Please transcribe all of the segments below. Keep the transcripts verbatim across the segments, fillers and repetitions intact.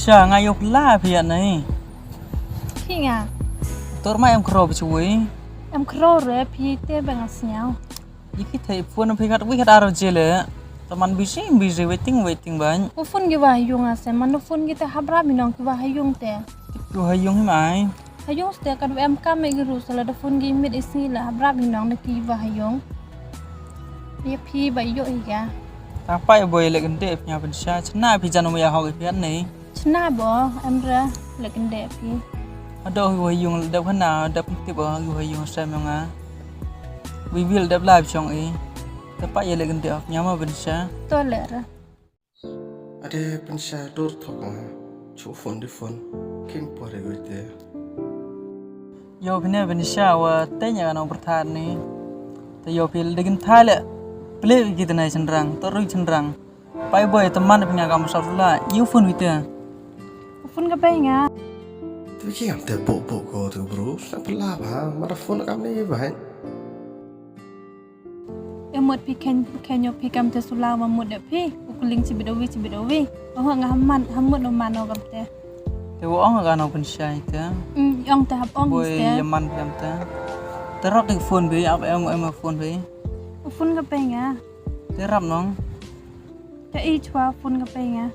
Sha nga ïoh la phi ïa nai. Ki nga. Tor ma em kro bchwi. Em kro re phi te ba nga sñiaw. Ïa ki thei phone phi kat wi kat aro jele. Taman busy busy waiting waiting ban. U phone ki wa ha yung ase man u phone ki te hap rap mi nong ki wa ha yung te. Ki wa ha yung hi mai. Ha yung ste kat em kam me ki ru sala da phone ki mit isi la hap rap mi nong da ki wa ha yung. Ïa phi ba ïoh hi ka. Ta pai boi le kente phi nya ban sha chna phi jan u ya hok phi an nei. Chna bo em re le kente phi. Ado hi wa ha yung dap khana dap tip o hi wa ha yung sa me nga. Wi bil dap la chong i. Ta pai le kente nya ma ban sha. To le re. Ade pynshai dur thok nga. Chu phone di phone. Kim pore goite. Yo pine pynshai wa tenya ka nong pyrthat ni. Te yo pil degin thale. Ple ki tenai chenrang, to rui chenrang. Pai boy teman pina kam sar la. Yo phone wite. Phone ka bai nga. Tu ki am te bo bo ko tu bro. Sa pela ba. Mara phone kam ni bai. Emot phi khen khen yo phi kam te sula ma mut de phi. U kuling chibit owi chibit owi. Oh nga haman hamut no mano kam te. Te wo ong ga no pynshai te. Mm ong te hap ong. Boy te. Yaman kam te. Te rap de phone bi ap em em phone bi. Phone ka pe nga. Te rap nong. Te i chwa phone ka pe nga.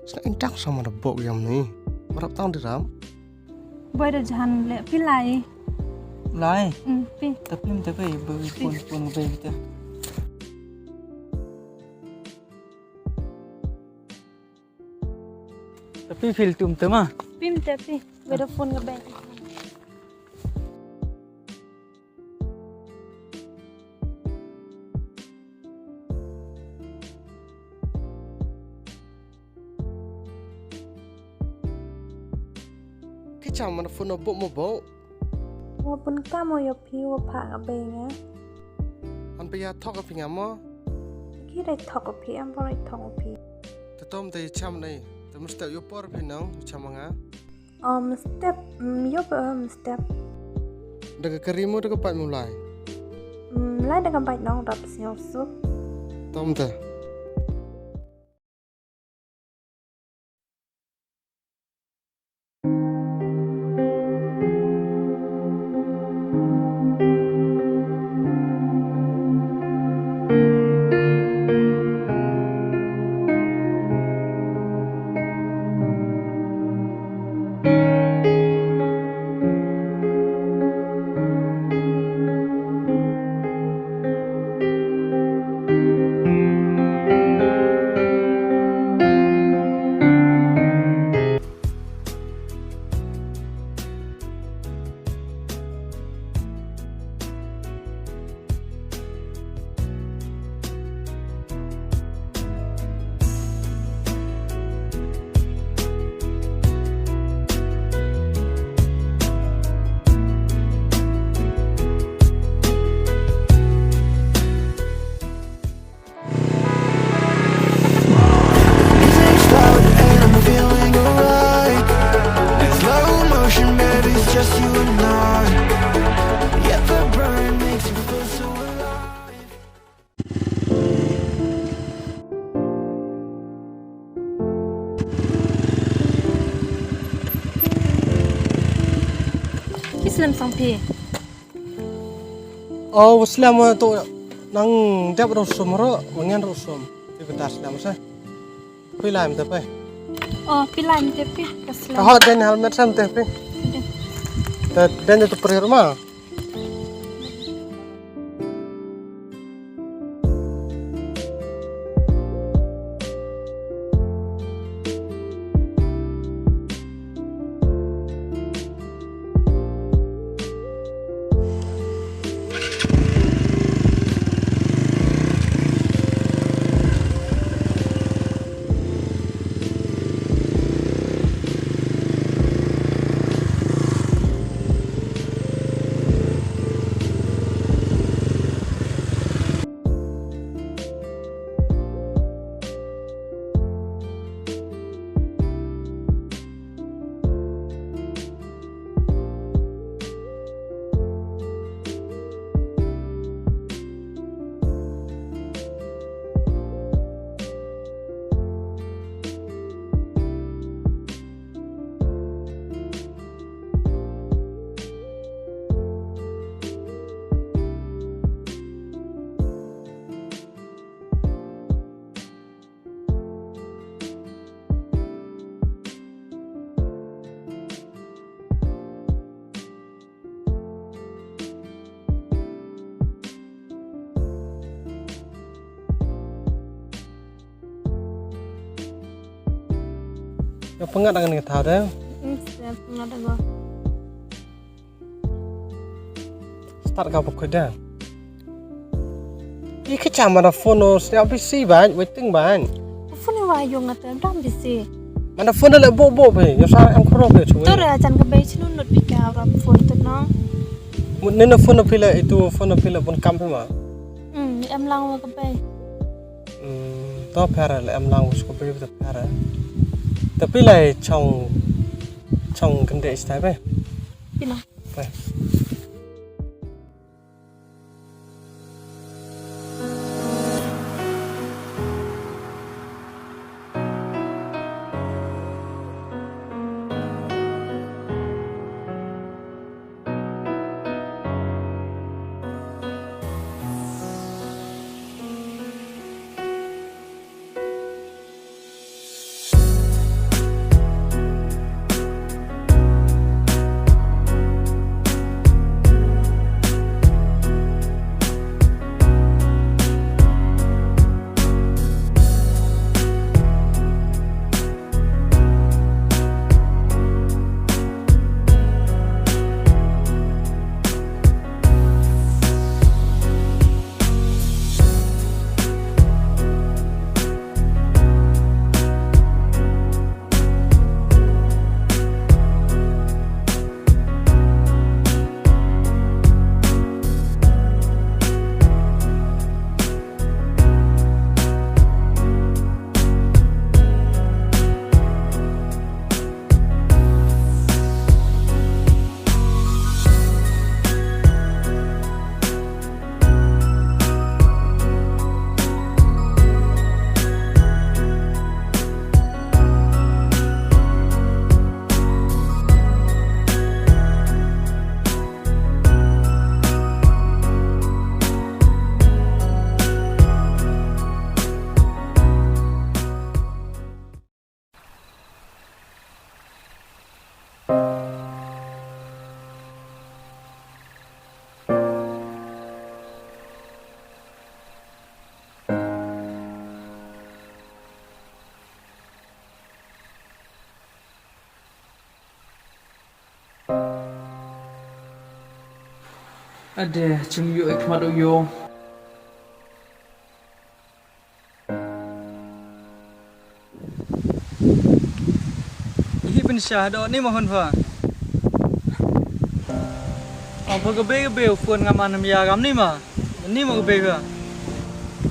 Sna intak sama da bok yam ni. Marap tang di rap. Boy da jahan le phi lai. Lai. Hmm phi. Tapi minta phi bagi pun pun bagi kita. Tapi fil tum tema. Phi minta phi. Boy da phone ka bank. Ki chang man phone no bok mo bok. Wa pun ka mo yo phi wa pha ka bei nga. Han pa ya thok ka phi nga mo. Ki rai thok ka phi am pa rai thok ka phi. Te tom te cham nei te mesti yo por phi nang cham nga. Om step yo pa om step. Da ka kari mo da ka pat mo lai. Lai da ka pat nong rap sñiaw suk. Tom te. Ki slem sang phi. Oh, slem to nang dep ro sum ro, ngen ro sum. Ti betas slem sa. Phi lai mte phi. Oh, phi lai mte phi. Ka slem. Ka hot den helmet sam te phi. Te den tu prir ma. Nga pyngat da kane ka thaw de. Hmm, step pyngat da ka. Start ka ba khuid da. Ïa ka cham mana phone o sñiaw busy bad waiting bad. Phone wa yung nga tem dam busy. Mana phone le bo bo be. Yo sa em khoro be chwe. Tore ajan ka be chnu not pika ram phone tu no. Mut ne na phone pila itu phone pila bun kam phi ma. Hmm, em lang wa ka be. Hmm, to phara le em lang wa ka be to phara. Tapi lai chong chong kende stai be. Pina. Be. Ade, chim yu ek mat u yo. Hi Pynsha, do ni ma hun pha. Ong pha ka bei ka bei u phone ngam an maya kam ni ma. Ni ma ka bei ka.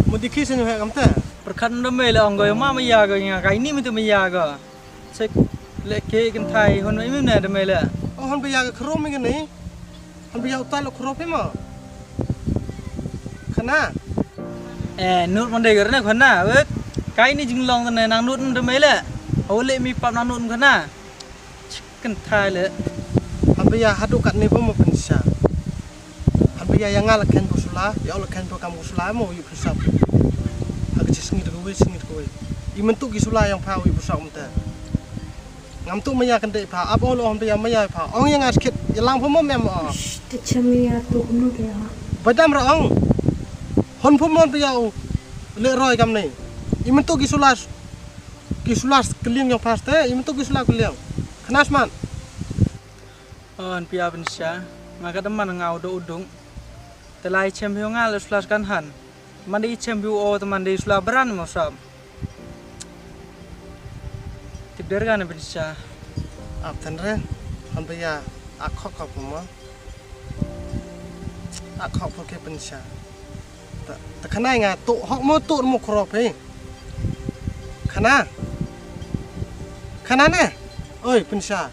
Mo dikhi sen he kam ta. Pyrkhat nda mei la ong go ma maya ga nga kai ni mi tu maya ga. Check le ke kan thai hun mai mi na da mei la. Oh hun ba ya ka khrom mi kan ni. Han bia utai lo khoro phi mo. Khana. Eh, nut mon dei gar ne khana. Wek. Kai ni jinglong ne nang nut de mei le. Ho le mi pap nang nut khana. Chicken thai le. Han bia hadu kat ni pho mo Pynsha. Han bia ya nga la khen pho sula, ya la khen pho kam pho sula mo yu Pynsha. Ha ka chi sngi de ko wei, sngi de ko wei. I mentu ki sula yang pha yu Pynsha um te. Ngam tu maya kan dei pha, ap ol on pia maya pha. Ong yang as kit, ya lang pho mo mem o. Shh, te che maya tu nu de ha. Badam ra ong. Hon pho mo pia u. Le roi kam nei. I mentu ki sulas. Ki sulas keliang yang pas te, i mentu ki sulas keliang. Kena smat. On pia Pynsha. Nga ka deman nga u do udung. Te lai chem phi nga le sulas kan han. Mande i chem bi o te mande i sula bran mo sap. Tip der gane Pynsha. Ap than re. Han ba ya a khok khok mo. A khok khok ke Pynsha. Ta, ta khana nga tu hok mo tu mo khoro phi. Khana. Khana ne. Oi Pynsha.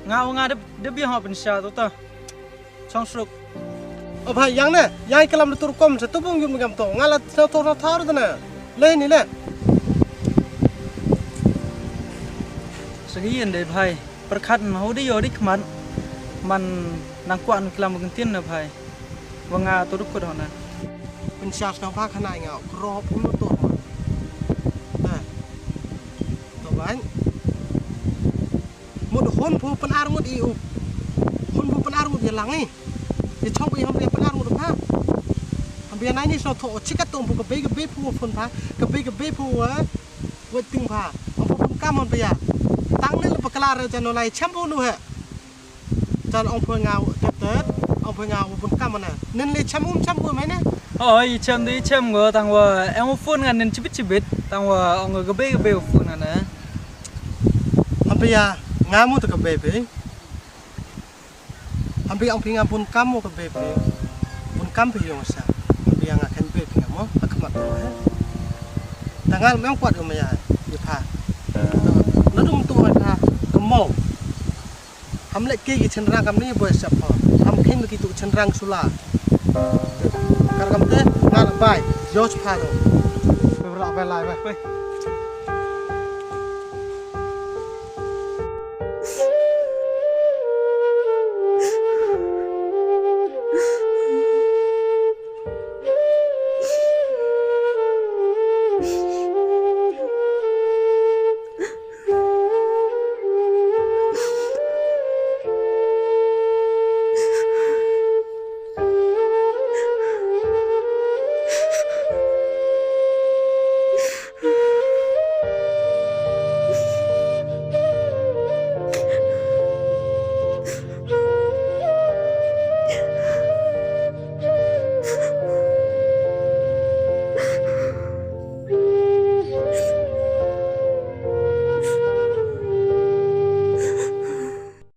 Nga nga de de bi hok Pynsha tu ta. Chong sruk. O bhai, yang ne, yang i kalam da tur kom sa tu bung yum gam to. Nga la sa tur sa thar da na. Le ni le. Sa ki yen de bhai. Pyrkhat ma ho de yo de khmat. Man nang kwah nang kalam bang tin na bhai. Wa nga tur kut ho na. Pynsha sa ba khana nga kro pun tur ma. Na. To bhai. Mut hon phu pyn ar ngut i u. Hon phu pyn ar ngut i lang i. I chong i hon pyn ar ngut pha. Hon pyn nai ni so tho chikat tong phu ka bei ka bei phu phun pha. Ka bei ka bei phu wa. Wa ting pha. Hon phu pyn Kam on pia. Tang ne le bakla re jan u lai chem bu nu he. Jan ong poi nga u tet tet, ong poi nga u bun kam ne. Nin le chem um chem bu me ne. Oi, chem di chem go tang wa em u phone ngan nin chibit chibit tang wa ong ga be ga be u phone ngan ne. Am pia nga mu ta ka be be. Am pia ong pia nga bun kam mo ka be be. Bun kam pia yong sa. Am pia nga kan be pia mo ka khmat mo he. Tangal mem kwat yo maya ye pha. Na dung tu mai pha ka mo. Ham lek ki ki chenrang kam ni boy sep pha. Ham khin ki tu chenrang sula. Kar kam te ngal bai. Yos pha ro. Bai bai lai bai.